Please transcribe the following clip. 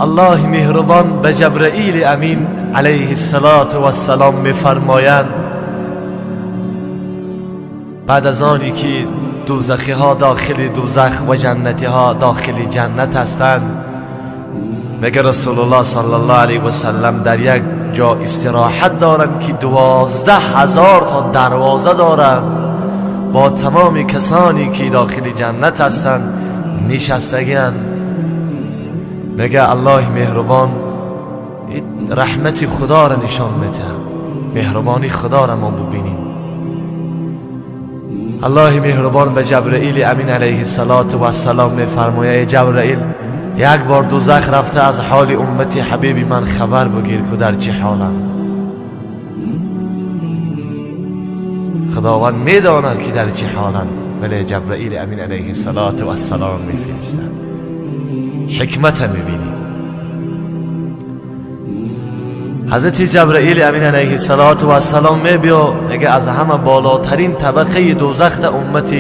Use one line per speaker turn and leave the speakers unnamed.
الله مهربان به جبرئیل امین علیه الصلاة والسلام میفرمایند بعد از آنی که دوزخی ها داخل دوزخ و جنتی ها داخل جنت هستند، میگه رسول الله صلی الله علیه و سلم در یک جا استراحت دارند که 12,000 تا دروازه دارند، با تمام کسانی که داخل جنت هستند نشستگیاند. میگه الله مهربان رحمت خدا را نشان میده، مهربانی خدا را ما ببینیم. الله مهربان به جبرئیل امین علیه الصلاة والسلام میفرماید جبرئیل یک بار دوزخ رفته از حال امت حبیب من خبر بگیر که در چه حالم. خداوند میداند که در چه حالم، ولی جبرئیل امین علیه الصلاة والسلام میفرستد. حکمت میبینیم. حضرت جبرئیل امین علیه الصلاة والسلام میبیا میگه از همه بالاترین طبقه دوزخ امت